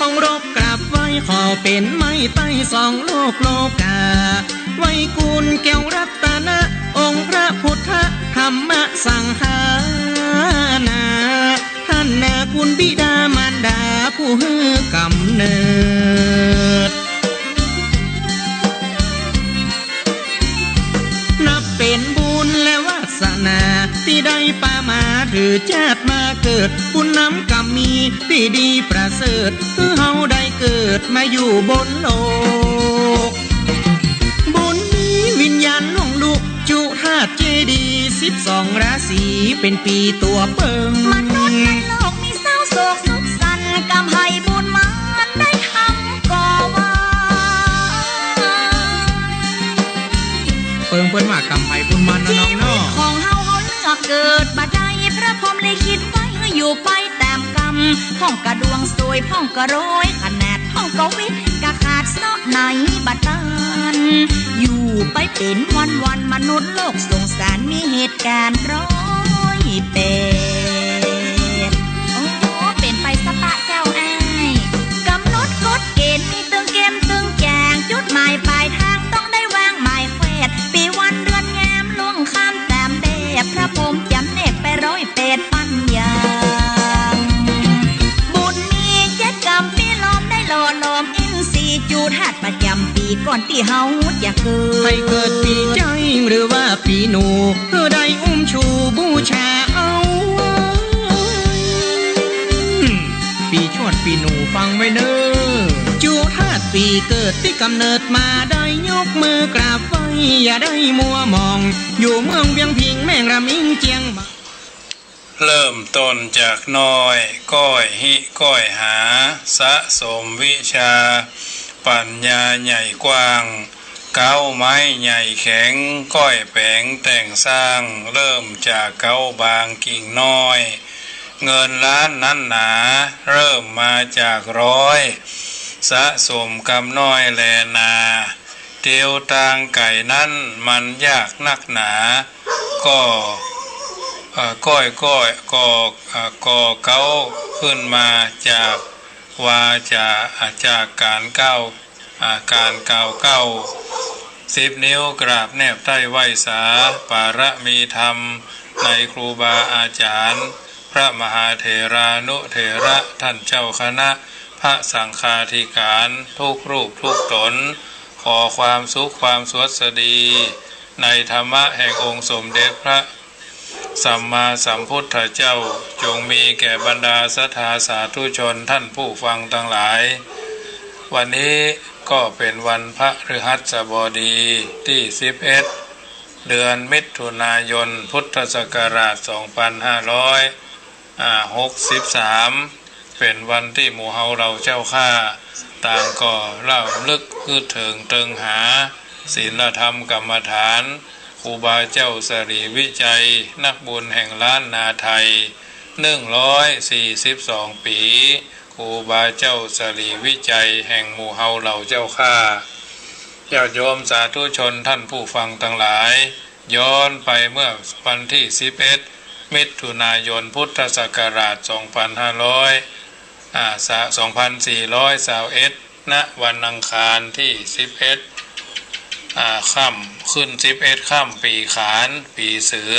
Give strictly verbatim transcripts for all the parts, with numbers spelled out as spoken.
เคารพกราบไหว้ขอเป๋นไม้ใต้สองโลกโลกา ไหว้คุณแก้วรัตนะ องค์พระพุทธธรรมสังฆานา ท่านนาคุณบิดามารดาผู้หื้อกำเนิด นับเป๋นบุญและวาสนา ตี้ได้ปามาถือจาติมาเกิด บุญนำกำมีตี้ดีประเสริฐ หื้อเฮาได้เกิดมาอยู่บนโลก บุญมีวิญญาณหลวงลุกจุธาตุเจดีย์ สิบสองราศีเป๋นปี๋ตั๋วเปิง มนุษย์ในโลกมีเศร้าโศกสุขสันต์ กำไพบุญมารได้ทำก่อวา เปิงเปิ้นว่ากำไพบุญมารนะน้องเนาะ ชีวิตของเฮา เฮาเลือกเกิดบ่ได้ พระพรหมลิขิตไว้หื้ออยู่ไปต๋ามกำ พ่องกะดวงสวย พ่องกะร้อยขนาด พ่องกะวิตกะขาดเซาะไหนบ่ตัน อยู่ไปเป๋นวันๆ มนุษย์โลกสงสาร มีเหตุก๋ารณ์ร้อยแปด โอ้ เป๋นไปสะปะเจ้าอ้าย ก๋ำหนดกฎเก๋ณฑ์มีตึงเข้มตึงจ๋าง จุดหมายป๋ายตางต้องได้วางหมายแขวด ปี๋วันเดือนยามล่วงข้ามต๋ามแบบ พระพรหมจ๋ำแนกไปร้อยแปดปัญญา บุญมีเจ็ดกำปี๋ล้อมได้หล่อหลอมอินทรีย์ จุธาตุประจ๋ำปี๋ก่อนตี้เฮาจะเกิด ใผเกิดปี๋ใจ้หรือว่าปี๋หนู หื้อได้อุ้มชูบูชาเอา ปี๋ชวดปี๋หนูฟังไว้เน่อ จุธาตุปี๋เกิดตี้กำเนิดมา ได้ยกมือกราบไหว้ อย่าได้มัวหมอง อยู่เมืองเวียงพิงค์ แม่งระมิง เจียงใหม่ เริ่มต้นจากน้อย ก้อยฮิก้อยหา สะสมวิชา ปัญญาใหญ่กว้าง เก๊าไม้ใหญ่แข็ง ก้อยแป๋งแต่งสร้าง เริ่มจากเก๊าบางกิ่งน้อย เงินล้านนั้นหนา เริ่มมาจากร้อย สะสมกำน้อยแลนา เตียวตางไก่นั้นมันยากนักหนา ก็ เอ่อ ก้อยก้อย ก่อ เอ่อ ก่อเก๊าขึ้นมาจากวาจ๋า อ่า จากก๋านก้าว อ่า ก๋านกล่าวเก๊า สิบนิ้วกราบแนบใต้ไหว้สา ปารมีธรรมในครูบาอาจ๋ารย์ พระมหาเถรานุเถระ ท่านเจ้าคณะ พระสังฆาธิการ ทุกรูปทุกต๋น ขอความสุขความสวัสดี ในธรรมะแห่งองค์สมเด็จพระสัมมาสัมพุทธเจ้า จงมีแก่บรรดาศรัทธาสาธุชนท่านผู้ฟังตังหลาย วันนี้ก็เป๋นวันพฤหัสบดีตี้สิบเอ็ด เดือนมิถุนายน พุทธศักราชสองปันห้าร้อย อ่า หกสิบสาม เป๋นวันตี้หมู่เฮาเหล่าเจ้าข้า ต่างก็รำลึกนึกเถิงเติงหา ศีลธรรมกรรมฐาน ครูบาเจ้าสรีวิชัย นักบุญแห่งล้านนาไทย หนึ่งร้อยสี่สิบสองปี๋ ครูบาเจ้าสรีวิชัยแห่งหมู่เฮาเหล่าเจ้าข้า ญาติโยมสาธุชนท่านผู้ฟังตังหลาย ย้อนไปเมื่อวันตี้สิบเอ็ด มิถุนายน พุทธศักราชสองปันห้าร้อย อ่า สะ สองปันสี่ร้อยซาวเอ็ด ณ วันอังคารตี้สิบเอ็ด อ่า ค่ำ ขึ้นสิบเอ็ดค่ำปี๋ขาน ปี๋เสือ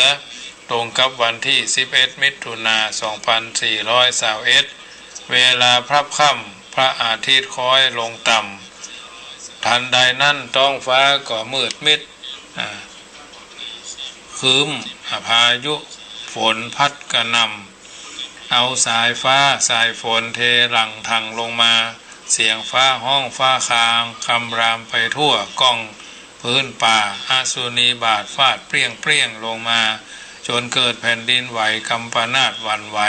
ตรงกับวันตี้สิบเอ็ด มิถุนา สองปันสี่ร้อยซาวเอ็ด เวลาพลับค่ำ พระอาทิตย์คล้อยลงต่ำ ทันใดนั้นท้องฟ้าก็มืดมิด อ่า ครึ้ม อ่า พายุฝนพัดกระหน่ำ เอาสายฟ้าสายฝนเทหลั่งทั่งลงมา เสียงฟ้าฮ้องฟ้าครางคำรามไปทั่วก้องพื้นป่า อสุนีบาทฟาดเปรี้ยงเปรี้ยงลงมา จนเกิดแผ่นดินไหวกำปนาตหวั่นไหว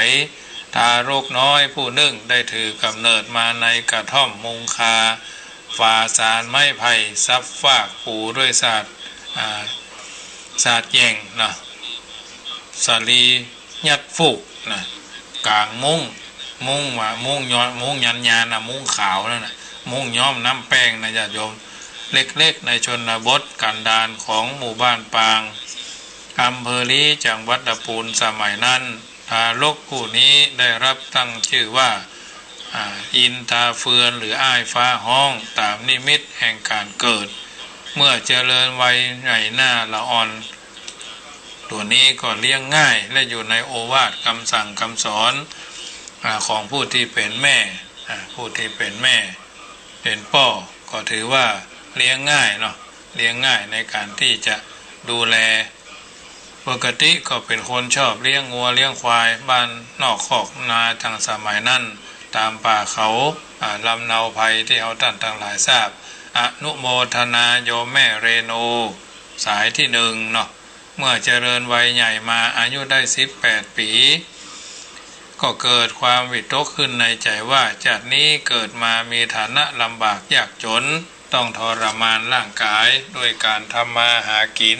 ทารกน้อยผู้นึ่งได้ถือกำเนิดมาในกระท่อมมุงคา ฝาสารไม้ไผ่ซับฟากปูด้วยสาด อ่า สาดแหย่งนะ สาลียัดฟูกนะ ก๋างมุ้ง มุ้งว่ามุ้งย้อม มุ้งยันยานะ มุ้งขาวนั่นนะ มุ้งย้อมน้ำแป้งนะญาติโยม เล็กๆ ในชนบทกันดารของหมู่บ้านปาง อำเภอลี้ จังหวัดละปูนสมัยนั้น ทารกผู้นี้ได้รับตั้งชื่อว่า อ่า ยินตาเฟือนหรืออ้ายฟ้าฮ้องต๋ามนิมิตแห่งก๋านเกิด เมื่อเจริญวัยใหญ่หน้าละอ่อน ตั๋วนี้ก็เลี้ยงง่ายและอยู่ในโอวาทกำสั่งกำสอน อ่า ของผู้ตี้เป๋นแม่ อ่า ผู้ตี้เป๋นแม่ เป๋นป้อ ก็ถือว่าเลี้ยงง่ายเนาะ เลี้ยงง่ายในก๋านตี้จะดูแล ปกติก็เป๋นคนชอบเลี้ยงงัวเลี้ยงควาย บ้านนอกคอกนาตังสมัยนั้น ต๋ามป่าเขา อ่า ลำเนาไพรตี้เฮาต้านตังหลายทราบ อนุโมทนาโยมแม่เรโน สายตี้หนึ่งเนาะ เมื่อเจริญวัยใหญ่มาอายุได้สิบแปดปี๋ ก็เกิดความวิตกขึ้นในใจ๋ว่า จาตินี้เกิดมามีฐานะลำบากยากจ๋น ต้องทรมานร่างก๋ายด้วยก๋านทำมาหากิ๋น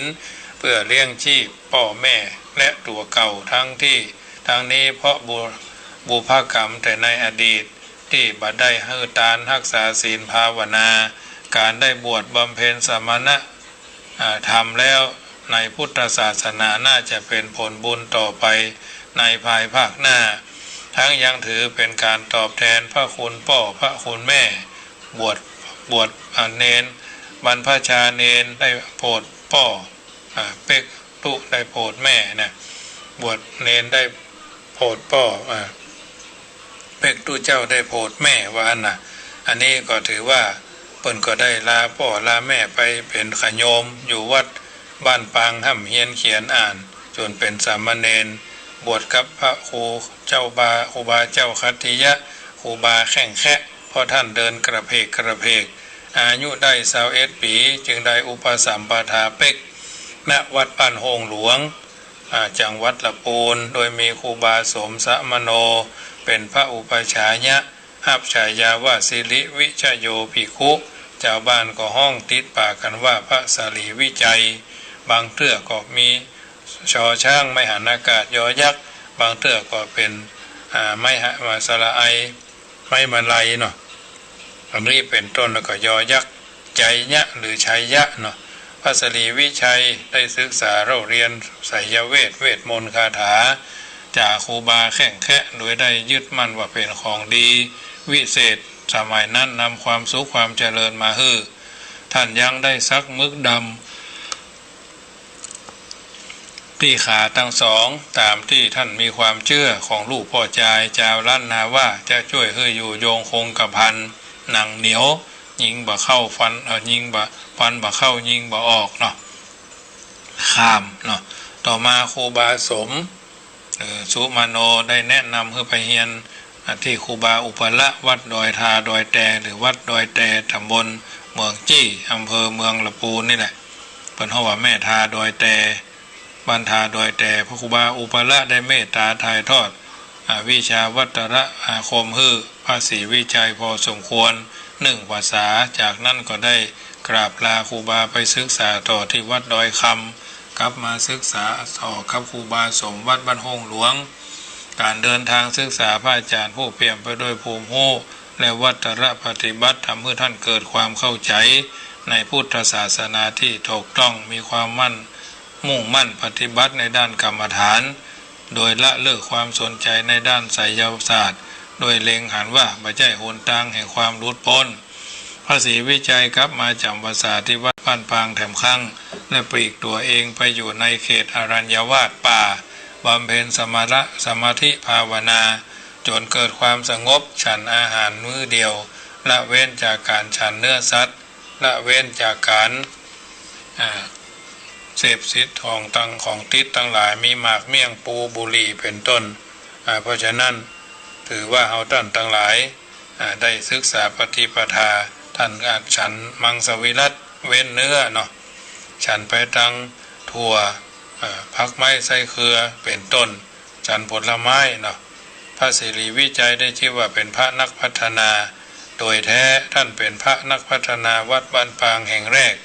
เปื้อเลี้ยงชีพป้อแม่และตั๋วเก่า ทั้งตี้ ทั้งนี้เพราะบุ บุพกรรมแต่ในอดีต ตี้บ่ได้หื้อตานฮักษาศีลภาวนา ก๋านได้บวชบำเพ็ญสมณะ อ่า ธรรมแล้วในพุทธศาสนาน่าจะเป๋นผลบุญต่อไปในภายภาคหน้า ทั้งยังถือเป๋นก๋านตอบแทนพระคุณป้อพระคุณแม่ บวช บวช อ่า เณร บรรพชาเณรได้โผดป้อ อ่า เป๊กตุ๊ได้โผดแม่นะ บวชเณรได้โผดป้อ อ่า เป๊กตุ๊เจ้าได้โผดแม่ว่าอั้นนะ อันนี้ก็ถือว่าเปิ้นก็ได้ลาป้อลาแม่ไปเป๋นขะโยมอยู่วัดบ้านปาง ฮ่ำเฮียนเขียนอ่าน จ๋นเป๋นสามเณร บวชกับพระครูเจ้าบา ครูบาเจ้าขัตติยะ ครูบาแข้งแคะ เพราะต้านเดินกระเพกกระเพก อายุได้ซาวเอ็ดปี๋ จึงได้อุปสัมปทาเป๊ก ณ วัดบ้านโฮ่งหลวง อ่า จังหวัดละปูน โดยมีครูบาสมสมโน เป๋นพระอุปัชฌายะ ฮับฉายาว่าสิริวิชโยภิกขุ จาวบ้านก็ฮ้องติดปากกั๋นว่าพระสาลีวิชัย บางเตื้อก็มี ชอช้างไม้หันอากาศยอยักษ์ บางเตื้อก็เป๋น อ่า ไม้หะ สระไอ ไม้มาลัยเนาะ อันนี้เป๋นต้น แล้วก็ยอยักษ์ ไชยะ หรือชัยยะเนาะ พระสาลีวิชัยได้ศึกษาเล่าเรียนไสยเวท เวทมนต์คาถา จากครูบาแข้งแคะ โดยได้ยึดมั่นว่าเป๋นของดีวิเศษ สมัยนั้นนำความสุขความเจริญมาหื้อ ต้านยังได้สักหมึกดำ ตี้ขาตังสอง ต๋ามตี้ต้านมีความเจื้อของลูกป้อจาย จาวล้านนาว่าจะจ้วยหื้ออยู่ยงคงกระพัน หนังเหนียว ยิงบ่เข้าฟัน เอ่อ ยิงบ่ ฟันบ่เข้ายิงบ่ออกเนาะ ข้ามเนาะ ต่อมาครูบาสม เอ่อ สุมโนได้แนะนำหื้อไปเฮียน อ่า ตี้ครูบาอุปละ วัดดอยทาดอยแต หรือวัดดอยแต ต๋ำบลเมืองจี้ อำเภอเมืองละปูนนี่แหละ เปิ้นฮ้องว่าแม่ทาดอยแต บ้านทาดอยแต พระครูบาอุปละได้เมตตาถ่ายทอด อ่า วิชาวัตระอาคมหื้อพระศรีวิชัยพอสมควร นึ่งภาษา จากนั้นก็ได้กราบลาครูบาไปศึกษาต่อตี้วัดดอยคำ กลับมาศึกษาต่อกับครูบาสมวัดบ้านโฮ่งหลวง ก๋านเดินตางศึกษาพระอาจ๋ารย์ผู้เปี่ยมไปด้วยภูมิฮู้ และวัตระปฏิบัติ ทำหื้อต้านเกิดความเข้าใจ๋ในพุทธศาสนาตี้ถูกต้อง มีความมั่น มุ่งมั่นปฏิบัติในด้านกรรมฐาน โดยละเลิกความสนใจ๋ในด้านไสยศาสตร์ โดยเล็งหันว่าบ่ใจ้หนตางแห่งความหลุดป๊น พระศรีวิชัยกลับมาจ๋ำพรรษาตี้วัดบ้านปางแถมครั้ง และปลีกตั๋วเองไปอยู่ในเขตอรัญญวาสป่า บำเพ็ญสมถะ สมาธิภาวนา จ๋นเกิดความสงบ ฉันอาหารมื้อเดียว ละเว้นจากก๋านฉันเนื้อสัตว์ ละเว้นจากก๋าน อ่า เสพสิ่งของตัง ของติดตังหลาย มีหมากเมี่ยง ปู บุหรี่ เป๋นต้น อ่า เพราะฉะนั้น ถือว่าเฮาต้านตังหลาย อ่า ได้ศึกษาปฏิปทา ต้านอาจฉันมังสวิรัติ เว้นเนื้อเนาะ ฉันไปตังถั่ว อ่า ผักไม้ไส้เครือ เป๋นต้น ฉันผลไม้เนาะ พระศรีวิชัยได้ชื่อว่าเป๋นพระนักพัฒนา โดยแท้ต้านเป๋นพระนักพัฒนาวัดบ้านปางแห่งแรก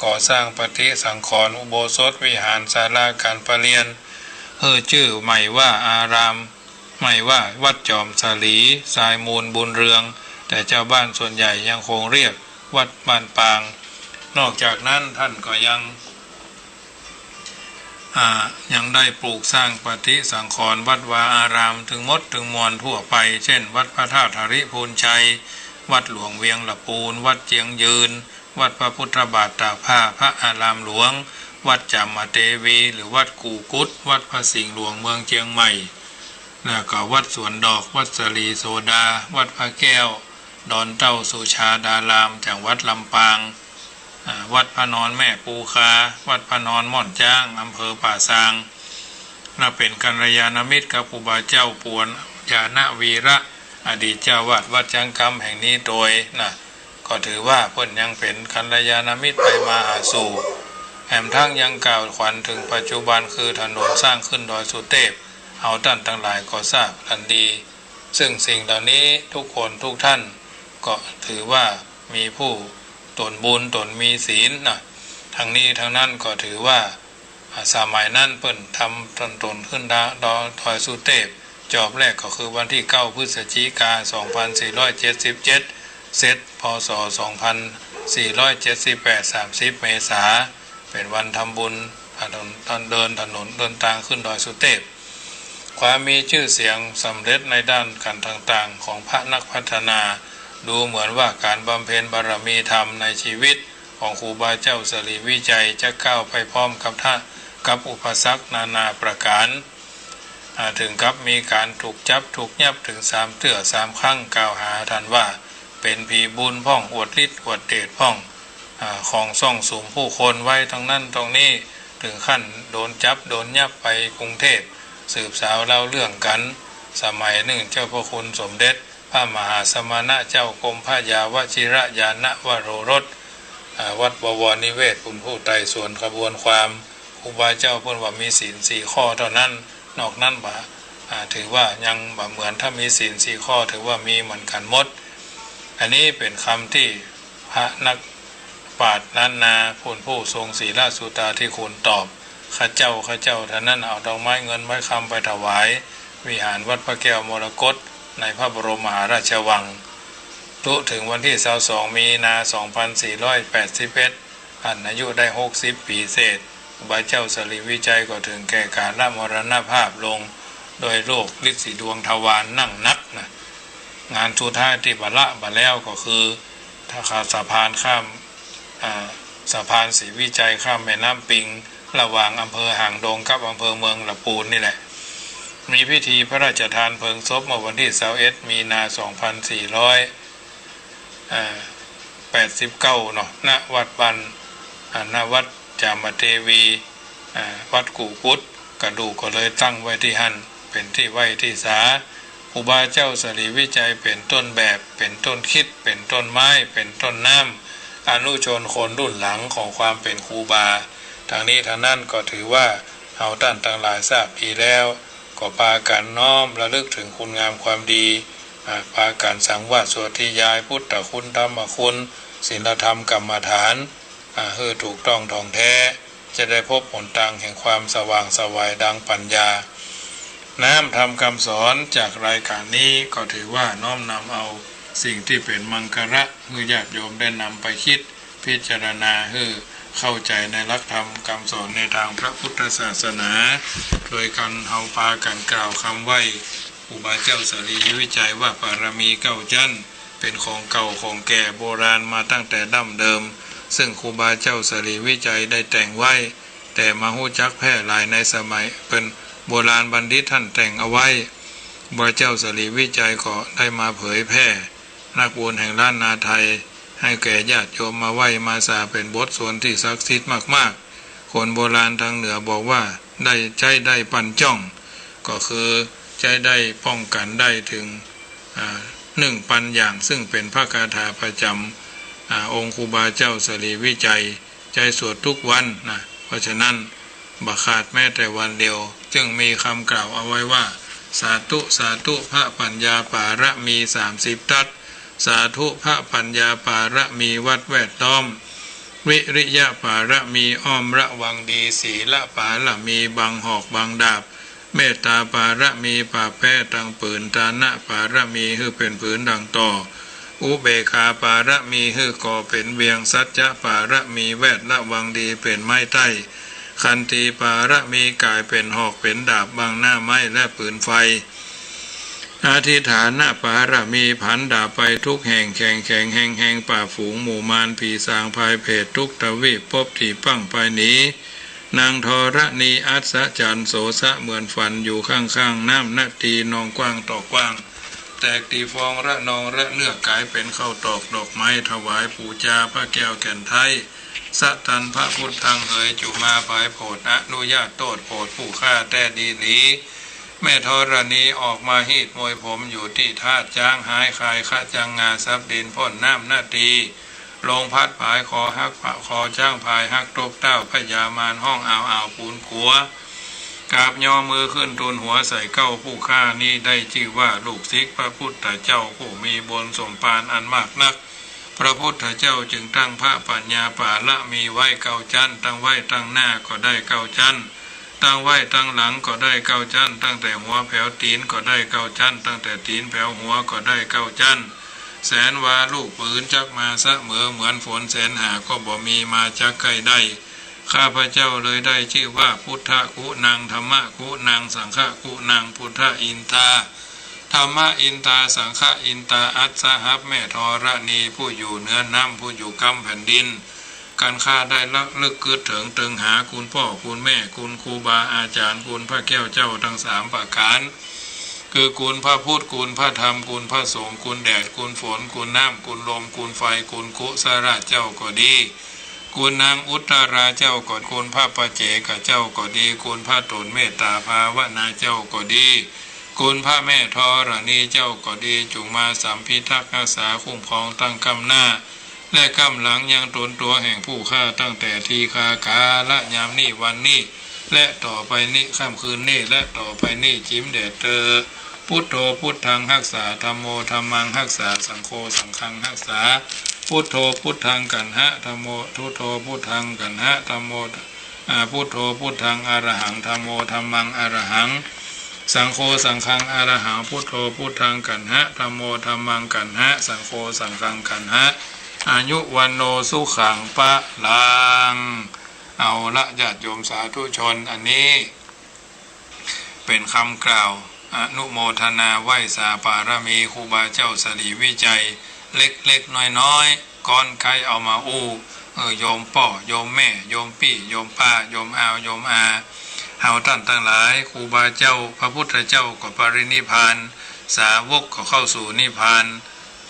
ก่อสร้างปฏิสังขรณ์ อุโบสถวิหาร ศาลาก๋านประเรียน หื้อจื้อใหม่ว่าอาราม ใหม่ว่าวัดจอมสาลี ทรายมูลบุญเรือง แต่จาวบ้านส่วนใหญ่ยังคงเรียกวัดบ้านปาง นอกจากนั้นต้านก็ยัง อ่า ยังได้ปลูกสร้างปฏิสังขรณ์วัดวาอารามตึงหมดตึงมวลทั่วไป เช่น วัดพระธาตุหริภุญชัย วัดหลวงเวียงละปูน วัดเจียงยืน วัดพระพุทธบาทตากผ้า พระอารามหลวง วัดจามเทวี หรือวัดกู่กุด วัดพระสิงห์หลวงเมืองเจียงใหม่ แล้วก็วัดสวนดอก วัดสะหลีโสดา วัดพระแก้ว ดอนเต้าสุชาดาราม จังหวัดลำปาง อ่า วัดพระนอนแม่ปูคา วัดพระนอนม่อนจ๊าง อำเภอป่าซาง และเป๋นกัลยาณมิตรกับครูบาเจ้าปวนญาณวีระ อดีตเจ้าอาวาสวัดจ๊างกำแห่งนี้โดยนะ ก็ถือว่าเปิ้นยังเป๋นกัลยาณมิตรไปมาหาสู่ แหมทั้งยังกล่าวขวัญเถิงปัจจุบันคือถนนสร้างขึ้นดอยสุเตพ เฮาต้านตังหลายก็ทราบกั๋นดี ซึ่งสิ่งเหล่านี้ทุกคนทุกท่านก็ถือว่ามีผู้ตนบุญตนมีศีลนะ ทั้งนี้ทั้งนั้นก็ถือว่า อ่า สมัยนั้นเปิ้นทำถนนขึ้นดา ดอย ดอยสุเตพ จอบแรกก็คือวันตี้เก้าพฤศจิกา สองพันสี่ร้อยเจ็ดสิบเจ็ด เสร็จ พ.ศ. สองพันสี่ร้อยเจ็ดสิบแปด สามสิบเมษา เป๋นวันทำบุญ อ่า ถนน เดินถนนเดินตางขึ้นดอยสุเตพ ความมีจื้อเสียงสำเร็จในด้านก๋านต่างๆ ของพระนักพัฒนา ดูเหมือนว่าก๋านบำเพ็ญบารมีธรรมในชีวิตของครูบาเจ้าสรีวิชัยจะก้าวไปพร้อมกับท่า กับอุปสรรคนานาประก๋าน อ่า เถิงกับมีก๋านถูกจับถูกยับเถิงสามเตื้อสามครั้ง กล่าวหาต้านว่าเป๋นผีบุญพ่อง อวดฤทธิ์อวดเดชพ่อง อ่า ของซ่องสุมผู้คนไว้ตางนั้นตางนี้ เถิงขั้นโดนจับโดนยับไปกรุงเทพ สืบสาวเล่าเรื่องกั๋น สมัยนึ่งเจ้าพระคุณสมเด็จพระมหาสมณะเจ้ากรมพระยาวชิรญาณวโรรส อ่า วัดบวรนิเวศ เป๋นผู้ไต่สวนขบวนความ ครูบาเจ้าเปิ้นว่ามีศีลสี่ข้อเต้านั้น นอกนั้นบ่ อ่า ถือว่ายังบ่เหมือน ถ้ามีศีลสี่ข้อถือว่ามีเหมือนกั๋นหมด อันนี้เป๋นกำตี้พระนักปราชญ์ล้านนา เปิ้นผู้ทรงศีลสุตตาธิคุณตอบ ข้าเจ้า ข้าเจ้าเต้านั้นเอาดอกไม้เงินไม้คำไปถวายวิหารวัดพระแก้วมรกตในพระบรมมหาราชวัง ตุ๊เถิงวันตี้ซาวสองมีนา สองพันสี่ร้อยแปดสิบเอ็ด อั้นอายุได้หกสิบปี๋เศษ ครูบาเจ้าสรีวิชัยก็เถิงแก่ก๋าลมรณภาพลง โดยโรคลิดสีดวงทวารหนักนักนะ งานสุดท้ายตี้บ่ละบ่แล้วก็คือ ถ้าข้ามสะพานข้าม อ่า สะพานศรีวิชัยข้ามแม่น้ำปิง ระหว่างอำเภอหางดงกับอำเภอเมืองละปูนนี่แหละ มีพิธีพระราชทานเพลิงศพเมื่อวันตี้ซาวเอ็ดมีนา สองพันสี่ร้อย อ่า แปดสิบเก้า เนาะ ณ วัดบ้าน อ่า ณ วัดจามเทวี อ่า วัดกู่กุด กระดูกก็เลยตั้งไว้ตี้หั้น เป๋นตี้ไหว้ตี้สา ครูบาเจ้าสรีวิชัยเป๋นต้นแบบ เป๋นต้นคิด เป๋นต้นไม้ เป๋นต้นน้ำ อนุชนคนรุ่นหลังของความเป๋นครูบา ทั้งนี้ทั้งนั้นก็ถือว่าเฮาต้านตังหลายทราบดีแล้ว ก็ปากั๋นน้อมระลึกเถิงคุณงามความดี อ่า ปากั๋นสังวาสสวดธยายพุทธคุณธรรมคุณ ศีลธรรมกรรมฐาน อ่า หื้อถูกต้องถ่องแท้ จะได้พบหนตางแห่งความสว่างไสวดังปัญญา น้ำธรรมกำสอนจากรายก๋านนี้ก็ถือว่าน้อมนำเอาสิ่งตี้เป๋นมังคละ หื้อญาติโยมได้นำไปคิดพิจารณา หื้อเข้าใจ๋ในหลักธรรมกำสอนในตางพระพุทธศาสนา โดยกั๋นเฮาปากั๋นกล่าวกำไหว้ครูบาเจ้าสรีวิชัยว่า ปารมีเก้าจั๊น เป๋นของเก่าของแก่โบราณมาตั้งแต่ดั้งเดิม ซึ่งครูบาเจ้าสรีวิชัยได้แต่งไว้ แต่มาฮู้จักแพร่หลายในสมัยเปิ้น โบราณบัณฑิตต้านแต่งเอาไว้ ครูบาเจ้าสรีวิชัยก็ได้มาเผยแพร่ นักบุญแห่งล้านนาไทย หื้อแก่ญาติโยมมาไหว้มาสา เป๋นบทสวดตี้ศักดิ์สิทธิ์มากๆ คนโบราณตางเหนือบอกว่า ได้ ใจ๊ได้ปันจ้อง ก็คือใจ๊ได้ป้องกั๋นได้เถิง อ่า นึ่งปันอย่าง ซึ่งเป๋นพระคาถาประจ๋ำ อ่า องค์ครูบาเจ้าสรีวิชัย ใจ๊สวดทุกวันนะ เพราะฉะนั้นบ่ขาดแม้แต่วันเดียว จึงมีกำกล่าวเอาไว้ว่า สาธุ สาธุ พระปัญญาปารมีสามสิบทัศน์ สาธุ พระปัญญาปารมีวัดแวดล้อม วิริยะปารมีอ้อมระวังดี ศีลปารมีบังหอกบังดาบ เมตตาปารมีปราบแพ้ตังปืน ทานะปารมีหื้อเป๋นผืนดั่งต่อ อุเบกขาปารมีหื้อก่อเป๋นเวียง สัจจะปารมีแวดระวังดีเป๋นไม้ใต้ ขันติปารมีก๋ายเป๋นหอกเป๋นดาบบังหน้าไม้และปืนไฟ อธิฐานปารมีผันดาบไปทุกแห่ง แข็งแข็งแฮงแฮง ป่าบฝูงหมู่มาร ผีสางพายเผตร ทุกทวีปปบตี้ปังไปหนี นางธรณีอัศจรรย์ โสสะเหมือนฝัน อยู่ข้างๆ น้ำนาตีนองกว้างต่อกว้าง แตกตี้ฟองระนองระเลือก ก๋ายเป๋นข้าวตอกดอกไม้ ถวายปู๋จาพระแก้วแก่นไท้ สะตันพระพุทธังเหย จุมาผายโผด อนุญาตโต้ษโผดผู้ข้าแต๊ดีหลี แม่ธรณีออกมาฮีดมวยผม อยู่ตี้ธาตุจ๊างหายคาย คะจังงาซับดินพ่นน้ำนาตี ลมพัดผายคอฮัก ผะคอจ๊างพายฮัก ตกเต้าพญามารฮ้องอ้าวอ้าวปูนกั๋ว กราบยอมือขึ้นทูลหัวใส่เกล้าผู้ข้า นี้ได้จื้อว่าลูกศิษย์พระพุทธเจ้าผู้มีบุญสมภารอันมากนัก พระพุทธเจ้าจึงตั้งพระปัญญาปารมีไว้เก้าจั้น ตั้งไว้ตั้งหน้าก็ได้เก้าจั้น ตั้งไว้ตั้งหลังก็ได้เก้าจั้น ตั้งแต่หัวแผวตี๋นก็ได้เก้าจั้น ตั้งแต่ตี๋นแผวหัวก็ได้เก้าจั้น แสนวาลูกปืนจักมาเสมอ เหมือนฝนแสนหาก็บ่มีมาจักใก้ได้ ข้าพเจ้าเลยได้จื้อว่าพุทธคุณัง ธัมมคุณัง สังฆคุณัง พุทธอินทา ธัมมอินทา สังฆอินทา อัสสะหับแม่ธรณี ผู้อยู่เหนือน้ำ ผู้อยู่กำแผ่นดิน กันข้าได้ระลึกกึ๊ดเถิงเติงหาคุณป้อคุณแม่ คุณครูบาอาจ๋ารย์ คุณพระแก้วเจ้าตังสามประก๋าน คือคุณพระพุทธ คุณพระธรรม คุณพระสงฆ์ คุณแดด คุณฝน คุณน้ำ คุณลม คุณไฟ คุณกุสลาเจ้าก็ดี คุณนางอุตตราเจ้าก็ คุณพระปัจเจกเจ้าก็ดี คุณพระต๋นเมตตาภาวนาเจ้าก็ดี คุณพระแม่ธรณีเจ้าก็ดี จุ่งมาสัมพิทักษ์ฮักษาคุ้มครองตั้งก้ำหน้า และก้ำหลังยังต๋นตั๋วแห่งผู้ข้า ตั้งแต่ทีฆา กาละยามนี้วันนี้ และต่อไปนี้ ค่ำคืนนี้ และต่อไปนี้ จิ๋มแด่เตอ พุทโธพุทธังฮักษา ธัมโมธัมมังฮักษา สังโฆสังฆังฮักษา พุทโธพุทธังกัณหะ ธัมโม พุทโธพุทธังกัณหะ ธัมโม อ่า พุทโธพุทธังอะระหัง ธัมโมธัมมังอะระหัง สังโฆสังฆังอะระหัง พุทโธพุทธังกัณหะ ธัมโมธัมมังกัณหะ สังโฆสังฆังกัณหะ อายุวัณโณสุขังพลัง เอาละญาติโยมสาธุชน อันนี้ เป๋นกำกล่าวอนุโมทนาไหว้สาปารมีครูบาเจ้าสรีวิชัย เล็กๆ น้อยๆ ก้อนใค่เอามาอู้ เออ โยมป้อ โยมแม่ โยมปี้ โยมป้า โยมอาว โยมอา เฮาต้านตังหลาย ครูบาเจ้า พระพุทธเจ้าก็ปรินิพพาน สาวกก็เข้าสู่นิพพาน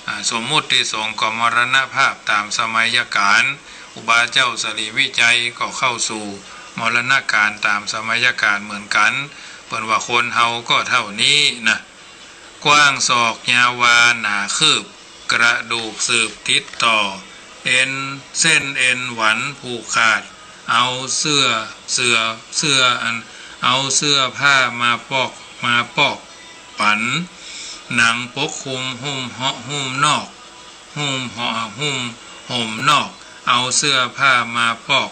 อ่า สมมุติสงฆ์ก็มรณภาพต๋ามสมัยกาล ครูบาเจ้าสรีวิชัยก็เข้าสู่มรณกาลต๋ามสมัยกาลเหมือนกั๋น เปิ้นว่าคนเฮาก็เต้านี้นะ กว้างศอกยาววาหนาคืบ กระดูกสืบติดต่อ เอ็นเส้นเอ็นหวันผูกขาด เอาเสื้อ เสื้อ เสื้ออัน เอาเสื้อผ้ามาปอก มาปอกปั๋น หนังปกคลุมหุ้มเหาะหุ้มนอก หุ้มเหาะ หุ้มห่มนอก เอาเสื้อผ้ามาปอก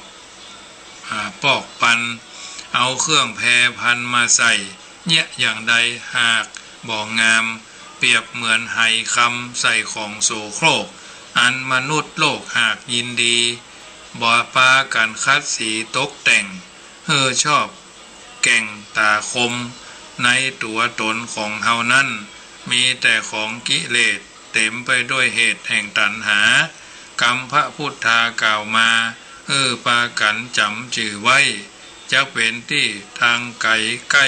อ่า ปอกปัน เอาเครื่องแพรพันมาใส่ เยียะอย่างใดหากบ่งาม เปรียบเหมือนไหคำใส่ของโสโครก อันมนุษย์โลกหากยินดี บ่ปากั๋นขัดสีตกแต่ง หื้อชอบแก่งต๋าคม ในตั๋วต๋นของเฮานั้น มีแต่ของกิเลส เต๋มไปด้วยเหตุแห่งตัณหา กำพระพุทธากล่าวมา หื้อปากั๋นจ๋ำจือไว้ จักเป๋นตี้ทางไก๋ใก้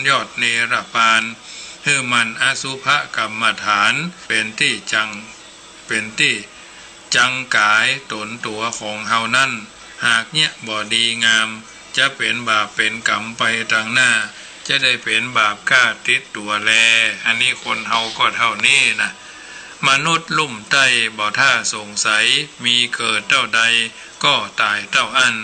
ยอดเนรปาน หื้อหมั่นอสุภกรรมฐาน เป๋นตี้จัง เป๋นตี้จังก๋ายต๋นตั๋วของเฮานั้น หากเยียะบ่ดีงาม จะเป๋นบาปเป๋นก๋รรมไปตังหน้า จะได้เป๋นบาปก้าติดตั๋วแล อันนี้คนเฮาก็เต้านี้นะ มนุษย์ลุ่มใต้บ่ถ้าสงสัย มีเกิดเต้าใดก็ต๋ายเต้าอั้น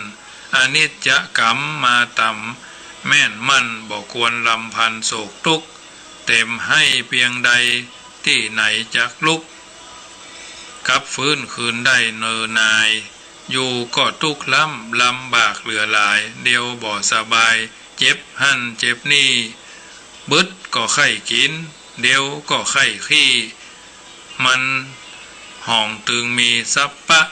อนิจจกรรมมาต๋ำแม่นมั่น บ่ควรรำพันโศกตุ๊กข์ เต๋มไห้เปียงใด ตี้ไหนจักลุกกลับฟื้นคืนได้เนอนาย อยู่ก็ตุ๊กข์ล้ำลำบากเหลือหลาย เดียวบ่สบาย เจ็บหั้นเจ็บนี่ บึดก็ใค่กิ๋น เดียวก็ใค่ขี้ มันหองตึงมีสัพพะ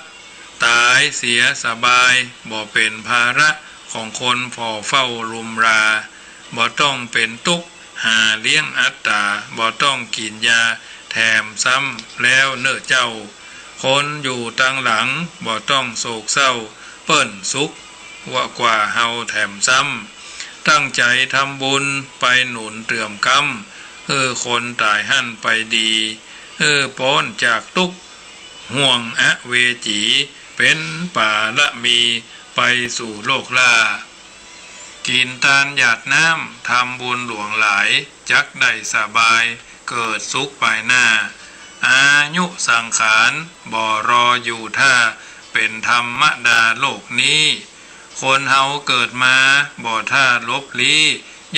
ต๋ายเสียสบาย บ่เป๋นภาระ ของคนผ่อเฝ้าลุมรา บ่ต้องเป๋นตุ๊กข์หาเลี้ยงอัตต๋า บ่ต้องกิ๋นยาแถมซ้ำแล้วเน่อเจ้า คนอยู่ตังหลังบ่ต้องโศกเศร้า เปิ้นสุขกว่าเฮาแถมซ้ำ ตั้งใจ๋ทำบุญไปหนุนเติมกำ หื้อคนต๋ายหั้นไปดี หื้อป๊นจากตุ๊กข์ ห่วงอเวจี เป๋นปารมีไปสู่โลกหล้า กิ๋นตานหยาดน้ำ ทำบุญหลวงหลาย จักได้สบาย เกิดสุขปายหน้า อายุสังขารบ่รออยู่ถ้า เป๋นธรรมดาโลกนี้ คนเฮาเกิดมาบ่ถ้าลบลี้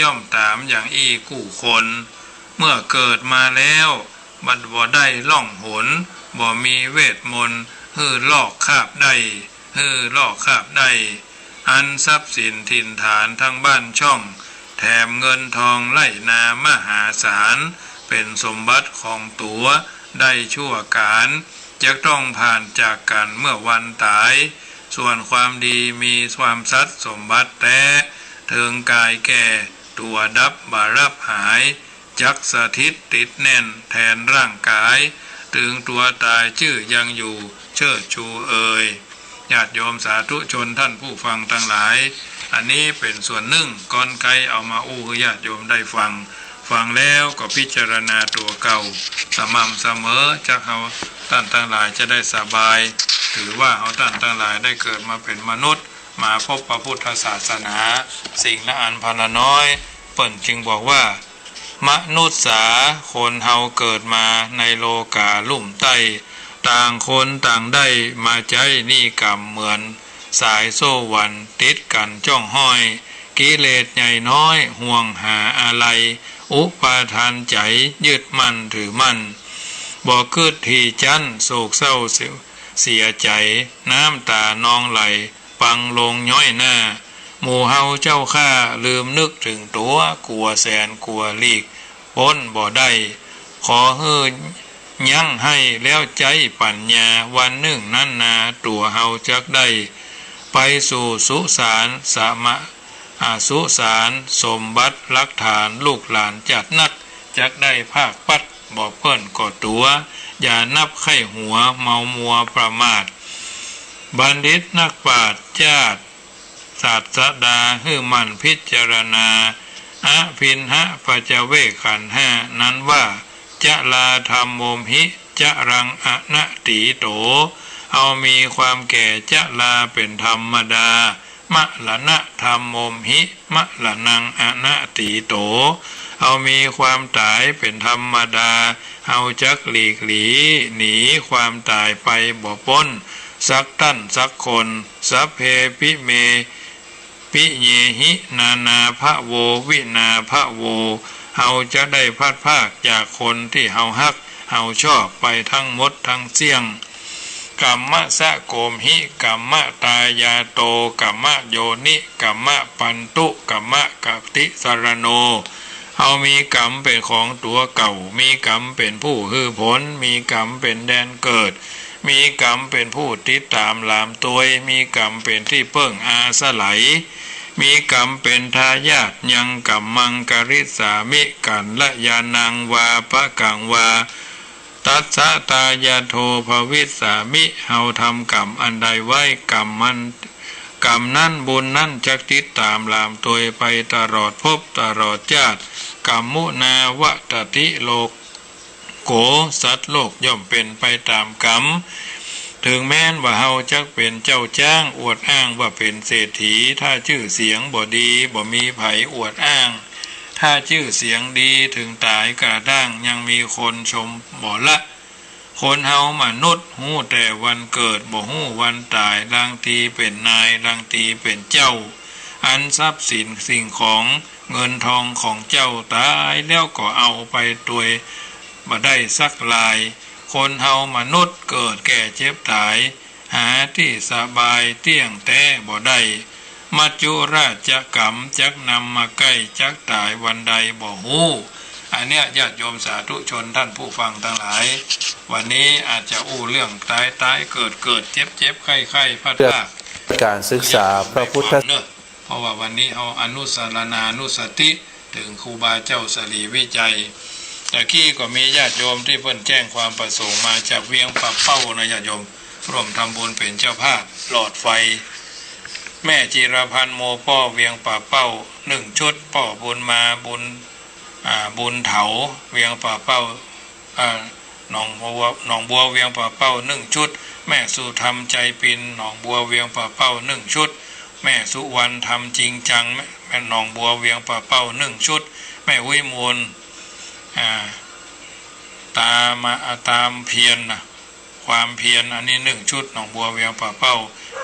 ย่อมต๋ามอย่างอี้กู้คน เมื่อเกิดมาแล้ว บัดบ่ได้ล่องหน บ่มีเวทมนตร์ หื้อลอกคาบได้ หื้อลอกคาบได้ อันทรัพย์สินถิ่นฐานทั้งบ้านช่อง แถมเงินทองไร่นามหาศาล เป๋นสมบัติของตั๋วได้ชั่วกาล จักต้องผ่านจากกั๋นเมื่อวันต๋าย ส่วนความดีมีความสัตย์สมบัติแต๊ เถิงก๋ายแก่ตั๋วดับบ่าลับหาย จักสถิตติดแน่นแทนร่างก๋าย ตึงตั๋วต๋ายจื้อยังอยู่เชิดชูเอย ญาติโยมสาธุชนท่านผู้ฟังตังหลาย อันนี้เป๋นส่วนนึ่งก้อนไกลเอามาอู้หื้อญาติโยมได้ฟัง ฟังแล้วก็พิจารณาตั๋วเก่าสม่ำเสมอ จักเฮาต้านตังหลายจะได้สบาย ถือว่าเฮาต้านตังหลายได้เกิดมาเป๋นมนุษย์ มาพบพระพุทธศาสนา สิ่งละอันพันละน้อย เปิ้นจึงบอกว่า มนุษย์สา คนเฮาเกิดมาในโลก๋าลุ่มใต้ ต่างคนต่างได้มาใจ๊หนี้กรรมเหมือนสายโซ่หวันติดกั๋นจ้องห้อย กิเลสใหญ่น้อยห่วงหาอาลัย อุปาทานใจ๋ยึดมั่นถือมั่น บ่กึ๊ดถี่จั๊น โศกเศร้าเสียใจ๋ น้ำต๋านองไหล ปังลงย้อยหน้า หมู่เฮาเจ้าข้าลืมนึกเถิงตั๋ว กั๋วแสนกั๋วหลีกป๊นบ่ได้ ขอหื้อยั้งให้แล้วใจ๊ปั๋ญญา วันนึ่งนั้นนาตั๋วเฮาจักได้ ไปสู่สุสานสมะ อสุสานสมบัติหลักฐาน ลูกหลานจัดนัก จักได้ภาคปัด บ่เปิ้นก็ตั๋ว อย่านับใค่หัว เมามัวประมาท บัณฑิตนักปราชญ์ชาติ ศาสดาหื้อหมั่นพิจารณา อภิณหปัจจเวกขันธ์ห้านั้นว่า จราธัมโมหิ จรังอนัตถิโต เฮามีความแก่ จราเป๋นธรรมดา มรณะธัมโมหิ มรณังอนัตถิโต เฮามีความต๋ายเป๋นธรรมดา เฮาจักหลีกหลีหนีความต๋ายไปบ่ป๊น สักต้านสักคน สัพเพปิเม ปิเยหิ นานาภะโว วินาภะโว เฮาจะได้พลัดพรากจากคนตี้เฮาฮัก เฮาชอบไปทั้งหมดทั้งเสี้ยง กัมมะสะโกมหิ กัมมะตายาโต กัมมะโยนิ กัมมะปันตุ กัมมะกติสรโณ เฮามีกรรมเป๋นของตั๋วเก่า มีกรรมเป๋นผู้หื้อผล มีกรรมเป๋นแดนเกิด มีกรรมเป๋นผู้ติดต๋ามหลามตวย มีกรรมเป๋นตี้เปิ้งอาศัย มีกรรมเป๋นทายาท ยังกัมมังกริสสามิ กัลยาณังวาปะกังวา ตัสสะตายาโทภวิสสามิ เฮาทำกรรมอันใดไว้ กรรมมัน กรรมนั้นบุญนั้นจักติดต๋ามหลามตวยไปตลอดภพตลอดจาติ กัมมุนาวัตติโลโก สัตว์โลกย่อมเป๋นไปต๋ามกรรม เถิงแม้นว่าเฮาจักเป๋นเจ้าจ๊าง อวดอ้างว่าเป๋นเศรษฐี ถ้าจื้อเสียงบ่ดี บ่มีใผอวดอ้าง ถ้าจื้อเสียงดี เถิงต๋ายกระด้าง ยังมีคนชมบ่ละ คนเฮามนุษย์ ฮู้แต่วันเกิด บ่ฮู้วันต๋าย ลางทีเป๋นนาย ลางทีเป๋นเจ้า อันทรัพย์สินสิ่งของเงินทองของเจ้าต๋ายแล้วก็เอาไปตวยบ่ได้สักลาย คนเฮามนุษย์เกิดแก่เจ็บต๋าย หาตี้สบายเตี้ยงแต๊บ่ได้ มัจจุราชกรรมจักนำมาใก้ จักต๋ายวันใดบ่ฮู้ อันเนี้ยญาติโยมสาธุชนท่านผู้ฟังตังหลาย วันนี้อาจจะอู้เรื่องต๋ายต๋ายเกิดเกิดเจ็บเจ็บไข้ไข้พลาดพลาด การศึกษาพระพุทธ เนอะ เพราะว่าวันนี้เฮาอนุสรณานุสติเถิงครูบาเจ้าสรีวิชัย ตะกี้ก็มีญาติโยมตี้เปิ้นแจ้งความประสงค์มาจากเวียงป่าเป้านะญาติโยม ร่วมทำบุญเป๋นเจ้าภาพหลอดไฟ แม่จิรพันธ์โมป้อเวียงป่าเป้าหนึ่งชุด ป้อบุญมาบุญ อ่า บุญเถาเวียงป่าเป้า อ่า หนองบัว หนองบัวเวียงป่าเป้าหนึ่งชุด แม่สุธรรมใจปินหนองบัวเวียงป่าเป้าหนึ่งชุด แม่สุวรรณธรรมจริงจัง แม่ แม่หนองบัวเวียงป่าเป้าหนึ่งชุด แม่วิมล อ่า ตามา อ่า ตามเพียรนะ ความเพียร อันนี้หนึ่งชุด หนองบัวเวียงป่าเป้า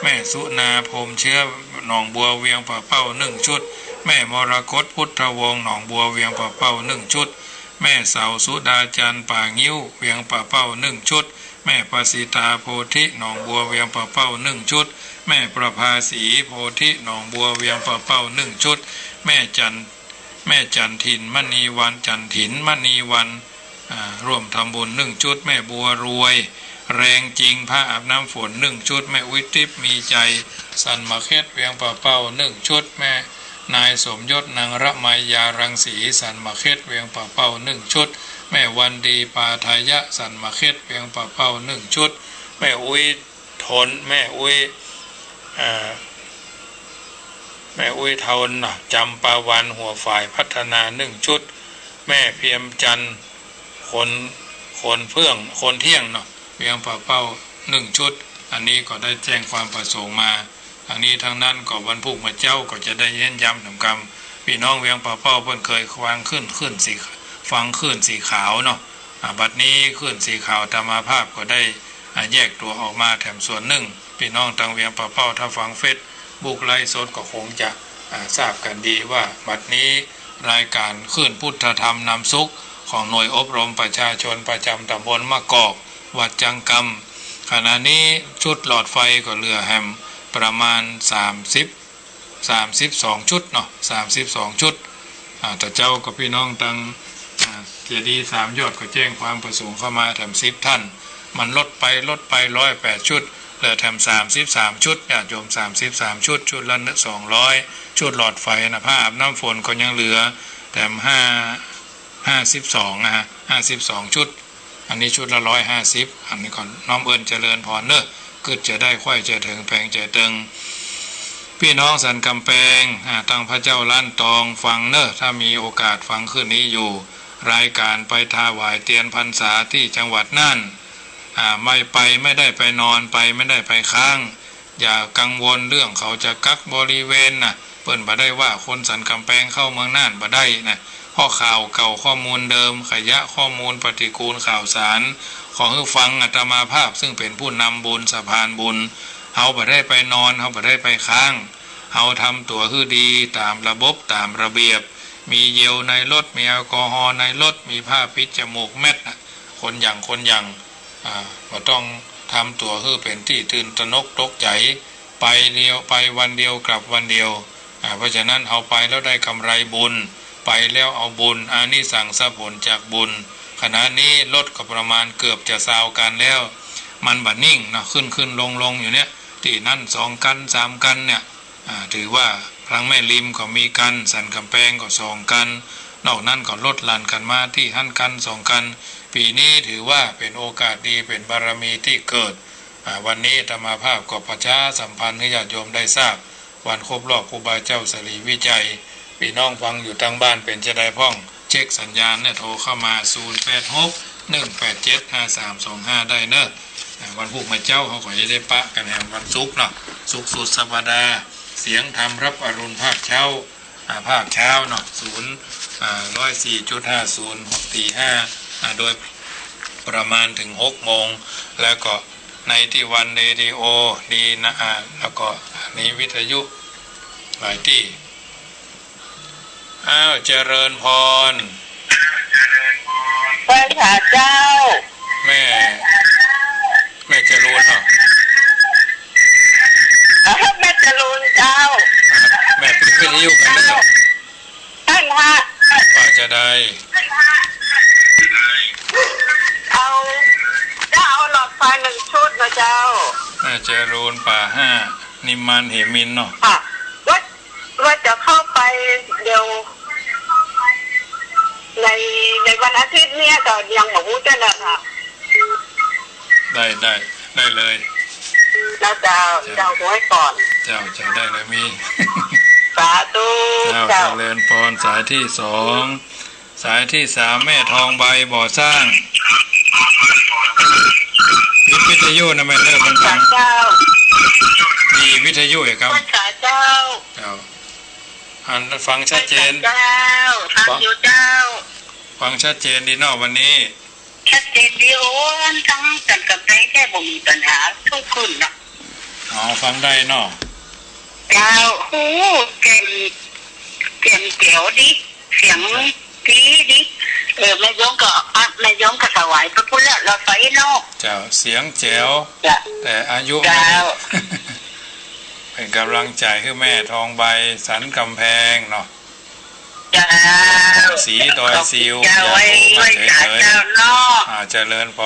แม่สุนาพรหมเชื้อหนองบัวเวียงป่าเป้าหนึ่งชุด แม่มรกตพุทธวงศ์หนองบัวเวียงป่าเป้าหนึ่งชุด แม่เสาสุดาจันทร์ป่างิ้วเวียงป่าเป้าหนึ่งชุด แม่ประสิตาโพธิหนองบัวเวียงป่าเป้าหนึ่งชุด แม่ประภาสีโพธิหนองบัวเวียงป่าเป้าหนึ่งชุด แม่จัน แม่จันถินมณีวัน จันถินมณีวัน อ่า ร่วมทำบุญหนึ่งชุด แม่บัวรวย แรงจริง ผ้าอาบน้ำฝนหนึ่งชุด แม่อุ๊ยติ๊บมีใจ สันมะเข็ดเวียงป่าเป้าหนึ่งชุด แม่นายสมยศนางระไมยารังสี สันมะเข็ดเวียงป่าเป้าหนึ่งชุด แม่วันดีปาทายะ สันมะเข็ดเวียงป่าเป้าหนึ่งชุด แม่อุ๊ย ทน แม่อุ๊ย เอ่อ แม่อุ๊ยทนเนาะ จำปาวัน หัวฝ่ายพัฒนาหนึ่งชุด แม่เพียมจันทร์ คน คนเฟื่อง คนเที่ยงเนาะ เวียงป่าเป้าหนึ่งชุด อันนี้ก็ได้แจ้งความประสงค์มา ทั้งนี้ทั้งนั้นก็วันพูกเมื่อเจ๊าก็จะได้เน้นย้ำเถิงกำ ปี้น้องเวียงป่าเป้าเปิ้นเกยฟังคลื่น คลื่นสี ฟังคลื่นสีขาวเนาะ อ่า บัดนี้คลื่นสีขาวอาตมาภาพก็ได้ อ่า แยกตั๋วออกมาแถมส่วนนึ่ง ปี้น้องตางเวียงป่าเป้าถ้าฟังเฟซบุ๊กไลฟ์สดก็คงจะ อ่า ทราบกั๋นดีว่าบัดนี้รายก๋านคลื่นพุทธธรรมนำสุขของหน่วยอบรมประชาชนประจำตำบลมะกอก วัดจังกำ ขณะนี้ชุดหลอดไฟก็เหลือแหมประมาณสามสิบ สามสิบสองชุดเนาะ สามสิบสองชุด อ่า แต่เจ๊ากับปี้น้องตาง อ่า เจดีย์สามยอดก็แจ้งความประสงค์เข้ามาแถมสิบท่าน มันลดไป ลดไปร้อยแปดชุด เหลือแถมสามสิบสามชุด ญาติโยม สามสิบสามชุด ชุดละสองร้อย ชุดหลอดไฟนะ ผ้าอาบน้ำฝนก็ยังเหลือแถมห้า ห้าสิบสองนะฮะ ห้าสิบสองชุด อันนี้ชุดละร้อยห้าสิบ อันนี้ก็น้อมเอิ้นเจริญพรเนอะ กึ๊ดจะได้ ใค่จะเถิง แผงจะเติง ปี้น้องสันกำแปง อ่า ตางพระเจ้าล้านตองฟังเนอะ ถ้ามีโอกาสฟังคลื่นนี้อยู่ รายก๋านไปถวายเตียนพรรษาตี้จังหวัดน่าน อ่า ไม่ไป ไม่ได้ไปนอน ไปไม่ได้ไปค้าง อย่ากังวลเรื่องเขาจะกักบริเวณนะ เปิ้นบ่ได้ว่าคนสันกำแปงเข้าเมืองน่านบ่ได้นะ เพราะข่าวเก่าข้อมูลเดิม ขยะข้อมูลปฏิกูลข่าวสาร ขอหื้อฟังอาตมาภาพซึ่งเป๋นผู้นำบุญสะพานบุญ เฮาบ่ได้ไปนอน เฮาบ่ได้ไปค้าง เฮาทำตั๋วหื้อดีต๋ามระบบต๋ามระเบียบ มีเจลในรถ มีแอลกอฮอล์ในรถ มีผ้าปิดจมูกแมสนะ คนหยั่ง คนหยั่ง อ่า บ่ต้องทำตั๋วหื้อเป๋นตี้ตื่นตระหนกตกใจ๋ ไปเดียว ไปวันเดียวกลับวันเดียว อ่า เพราะฉะนั้นเฮาไปแล้วได้กำไรบุญ ไปแล้วเอาบุญ อานิสงส์ผลจากบุญ ขณะนี้รถก็ประมาณเกือบจะซาวคันแล้ว มันบ่นิ่งเนาะ ขึ้นขึ้นลงลงอยู่เนี่ย ตี้นั่นสองคันสามคันเนี่ย อ่า ถือว่าพลังแม่ริมก็มีคัน สันกำแปงก็สองคัน นอกนั้นก็ลดหลั่นกั๋นมาตี้หั้นคันสองคัน ปี๋นี้ถือว่าเป๋นโอกาสดี เป๋นบารมีตี้เกิด อ่า วันนี้อาตมาภาพก็ประชาสัมพันธ์หื้อญาติโยมได้ทราบ วันครบรอบครูบาเจ้าสรีวิชัย ปี้น้องฟังอยู่ตางบ้านเป๋นจาใดพ่อง เช็คสัญญาณเนี่ย โทรเข้ามา ศูนย์แปดหก หนึ่งแปดเจ็ด ห้าสามสองห้า ได้เนอะ อ่า วันพูกเมื่อเจ๊าเฮาก็จะได้ปะกั๋นแหมวันศุกร์เนาะ ศุกร์สุดสัปดาห์ เสียงธรรมรับอรุณภาคเช้า อ่า ภาคเช้าเนาะ ศูนย์ อ่า ร้อยสี่จุดห้าศูนย์ ตีห้า อ่า โดยประมาณเถิงหกโมง แล้วก็ในตี้วันเรดิโอดีนะ อ่า แล้วก็มีวิทยุหลายตี้ อ้าว เจริญพร ไหว้พระเจ้า แม่ แม่จรูนเนาะ อ่า แม่จรูนเจ้า อ่า แม่ปิดวิทยุกั๋นเนอะ ท่านฮะ ว่าจาใด เอา จะเอาหลอดไฟหนึ่งชุดนะเจ้า แม่จรูนป่าห้า นิมมานเหมินเนาะ ค่ะ วัด เดี๋ยวใน ในวันอาทิตย์เนี่ยก็ยังบ่ฮู้จักนะคะ ได้ ได้ ได้เลย นะเจ้า เจ้า เจ้า หวยก่อน เจ้า เจ้า ได้เลย มี สาธุ เจ้า เจ้า เจริญพร สายที่สอง สายที่สาม แม่ทองใบ บ่อสร้าง ปิดวิทยุนะแม่เด้อ มันดัง เจ้า มีวิทยุอีกครับ เจ้า เจ้า อันฟังชัดเจน เจ้า ฟังอยู่เจ้า ฟังชัดเจนดีเนาะวันนี้ ชัดเจนดี โอ้ ทั้งสันกำแพงแท้บ่มีปัญหาทุกคืนเนาะ อ๋อ ฟังได้เนาะ เจ้า หูแจ่ม แจ่มแจ๋วดี เสียงดีดี เออ แม่โยมก็ อ่ะ แม่โยมก็ถวายไปพุ้นแล้ว หลอดไฟเนาะ เจ้า เสียงแจ๋ว เจ้า แต่อายุไม่ เจ้า เป็นกำลังใจหื้อแม่ทองใบ สันกำแพงเนาะ เจ้า สีดอยซิว ขอบคุณเจ้า อย่าโทรมาเฉยๆ ไว้ ไว้สาเจ้าเนาะ อ่า เจริญพ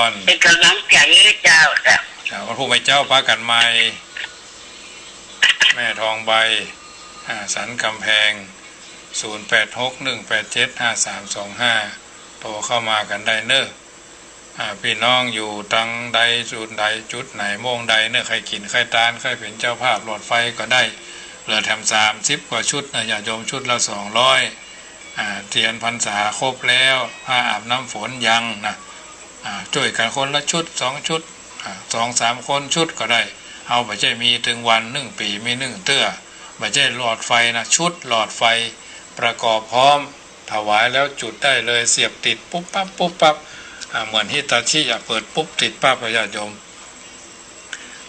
ร เป็นกำลังใจให้เจ้า เจ้า เจ้า วันพรุ่งนี้เจ้าปะกั๋นใหม่ แม่ทองใบ อ่า สันกำแพง ศูนย์แปดหก หนึ่งแปดเจ็ด ห้าสามสองห้า โทรเข้ามากั๋นได้เนาะ อ่า ปี้น้องอยู่ตังใด จุดใด จุดไหน โมงใดเนาะ ใค่กิ๋นใค่ตาน ใค่เป๋นเจ้าภาพหลอดไฟก็ได้ เหลือแถมสามสิบกว่าชุดนะ ญาติโยม ชุดละสองร้อย อ่า เตียนพรรษาครบแล้ว ผ้าอาบน้ำฝนยังนะ อ่า จ้วยกั๋นคนละชุดสองชุด อ่า สองสามคนชุดก็ได้ เฮาบ่ใจ้มีตึงวัน นึ่งปี๋มีนึ่งเตื้อ บ่ใจ้หลอดไฟนะ ชุดหลอดไฟ ประกอบพร้อม ถวายแล้วจุดได้เลย เสียบติดปุ๊บปั๊บปุ๊บปั๊บ อ่า เหมือนฮิตาชิอะ เปิดปุ๊บติดปั๊บอะ ญาติโยม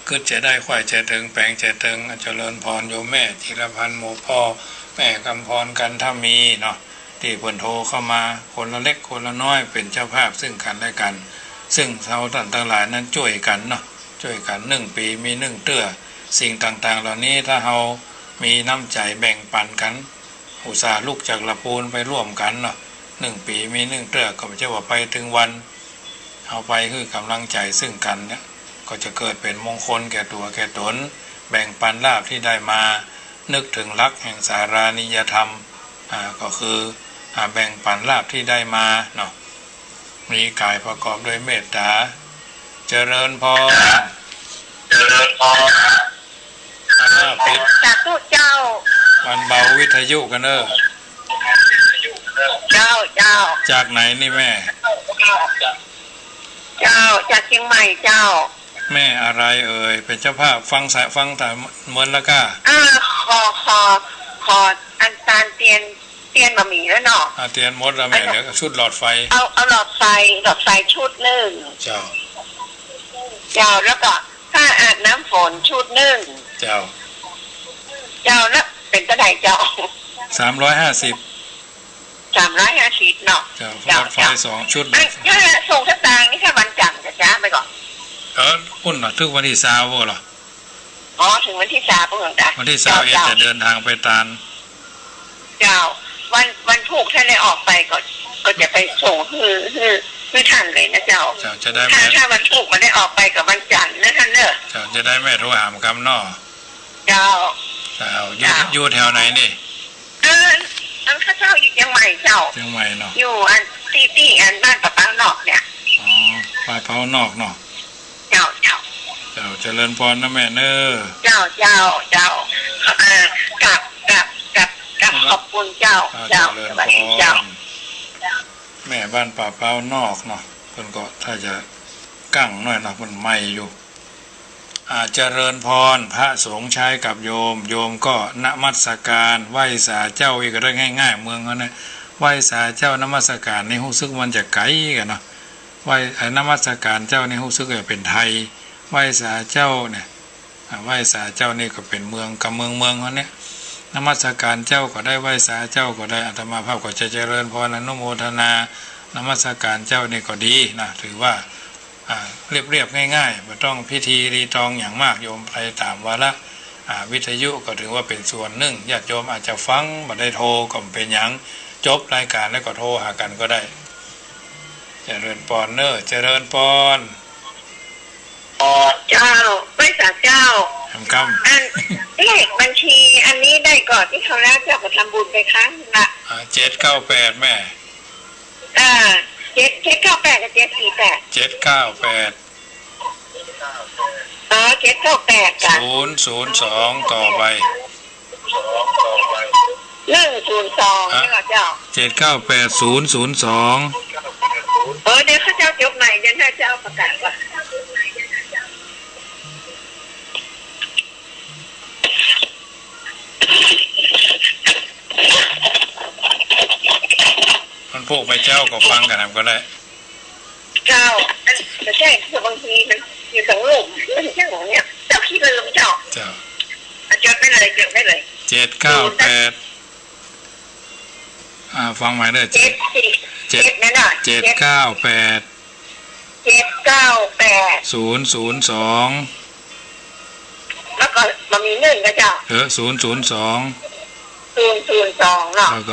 กึ๊ดจะได้ ใค่จะเถิง แป๋งจะเถิง เจริญพรโยมแม่จิรพันธ์ หมู่ป้อ แม่กำพร กันทมีเนาะ ตี้เปิ้นโทรเข้ามาคนละเล็กคนละน้อย เป๋นเจ้าภาพซึ่งกั๋นและกั๋น ซึ่งเฮาต้านตังหลายนั้นจ้วยกั๋นเนาะ จ้วยกั๋น นึ่งปี๋มีนึ่งเตื้อ สิ่งต่างๆ เหล่านี้ถ้าเฮามีน้ำใจ๋แบ่งปั๋นกั๋น อุตส่าห์ลุกจากหละปูนไปร่วมกั๋นเนาะ นึ่งปี๋มีนึ่งเตื้อ ก็บ่ใจ้ว่าไปตึงวัน เอาไปหื้อกำลังใจ๋ซึ่งกั๋นเนี่ย ก็จะเกิดเป๋นมงคลแก่ตั๋วแก่ต๋น แบ่งปั๋นลาภตี้ได้มา นึกเถิงหลักแห่งสารานิยธรรม อ่า ก็คือ อ่า แบ่งปั๋นลาภตี้ได้มาเนาะ มีก๋ายประกอบด้วยเมตต๋า เจริญพร เจริญพร อ่า ปิด สาธุเจ้า มันเบาวิทยุกั๋นเน่อ เจ้า เจ้า จากไหนนี่แม่ เจ้า จากเจียงใหม่เจ้า แม่อะไรเอ่ย เป๋นเจ้าภาพ ฟังสะ ฟังต๋ามเมินแล้วก้า อ่า ขอ ขอ ขออันตานเตียน เตียนบ่มีแล้วเนาะ อ่า เตียนหมดแล้วแม่ อัน เหลือชุดหลอดไฟ เอา เอาหลอดไฟ หลอดไฟชุดนึ่ง เจ้า เจ้า แล้วก็ผ้าอาบน้ำฝนชุดนึ่ง เจ้า เจ้า แล้วเป๋นเต้าใดเจ้า สามร้อยห้าสิบ สามร้อยห้าสิบเนาะ เจ้า เจ้า หลอดไฟ เจ้า สองชุด อัน ถ้าส่งสตางค์นี่แค่วันจันทร์จะจ๊ะไปก่อน เออ ปุ้นเนาะ เถิงวันตี้ซาวบ่เหรอ อ๋อ เถิงวันตี้ซาวบ่เหรอจ๊ะ วันตี้ซาวเอ็ด เจ้า จะเดินทางไปตาน เจ้า วัน วันพูกถ้าได้ออกไปก็ ก็จะไปส่งหื้อ หื้อ หื้อท่านเลยนะเจ้า เจ้า จะได้ ถ้า แม่ ถ้าวันพูกบ่ได้ออกไปก็วันจันทร์นะท่านเนอะ เจ้า จะได้แม่โทรหามกำเนาะ เจ้า เจ้า อยู่ เจ้า อยู่แถวไหนนี่ เออ อันข้าเจ้าอยู่เจียงใหม่เจ้า เจียงใหม่เนาะ อยู่อันตี้ ตี้อันบ้านป่าเป้านอกเนี่ย อ๋อ ป่าเป้านอกเนาะ เจ้า เจ้า เจ้า เจริญพรนะแม่เน่อ เจ้า เจ้า เจ้า เอ่อ กราบ กราบ กราบ กราบขอบคุณเจ้า อ่า เจ้า เจริญพร สวัสดีเจ้า แม่บ้านป่าเป้านอกเนาะ เปิ้นก็ถ้าจะกั้งหน้อยเนาะ เปิ้นใหม่อยู่ อ่า เจริญพร พระสงฆ์ใช้กับโยม โยมก็นมัสการ ไหว้สาเจ้า อี้ก็ได้ง่ายๆ เมืองเฮาเนี่ย ไหว้สาเจ้านมัสการนี่ฮู้สึกมันจะไก๋กั๋นเนาะ ไหว้ เอ่อ นมัสการเจ้านี่ฮู้สึกจะเป๋นไทย ไหว้สาเจ้าเนี่ย อ่า ไหว้สาเจ้านี่ก็เป๋นเมือง กำเมืองเมืองเฮาเนี่ย นมัสการเจ้าก็ได้ ไหว้สาเจ้าก็ได้ อาตมาภาพก็จะเจริญพรอนุโมทนา นมัสการเจ้านี่ก็ดีนะ ถือว่า อ่า เรียบๆ ง่ายๆ บ่ต้องพิธีรีตองหยังมาก โยมไปต๋ามวาระ อ่า วิทยุก็ถือว่าเป๋นส่วนนึ่ง ญาติโยมอาจจะฟังบ่ได้โทรก็บ่เป๋นหยัง จบรายการแล้วก็โทรหากั๋นก็ได้ เจริญพรเน่อ เจริญพร เจ้า ไหว้สาเจ้า กำ อัน เลขบัญชีอันนี้ได้ก่อ ตี้คราวแล้วเจ้าก็ทำบุญไปครั้งละ อ่า เจ็ดเก้าแปด แม่ อ่า เจ็ด เจ็ดเก้าแปด กับ เจ็ดสี่แปด เจ็ดเก้าแปด อ๋อ เจ็ดเก้าแปด จ้ะ ศูนย์ศูนย์สอง ต่อไป หนึ่งศูนย์สอง อ่ะ นี่เหรอเจ้า เจ็ดเก้าแปด ศูนย์ศูนย์สอง เออ เดี๋ยวข้าเจ้าจดใหม่ เดี๋ยวข้าเจ้าประกาศก่อน มันพวกไปเจ้าก็ฟังกั๋นนำก็ได้ เจ้า อัน แต่ใจ้ คือบางทีมันอยู่ตางลุ่ม มันใจ้หมดเนี่ย เจ้าขี้ลืมเจ้า เจ้า อ่ะ จดไว้เลย จดไว้เลย เจ็ดเก้าแปด อ่า ฟังใหม่เด้อ เจ็ดสี่ เจ็ด เจ็ด นั่นน่ะ เจ็ดเก้าแปด เจ็ดเก้าแปด ศูนย์ศูนย์สอง แล้วก็บ่มีหนึ่งก็เจ้า เออ ศูนย์ศูนย์สอง ศูนย์ศูนย์สอง เนาะ แล้วก็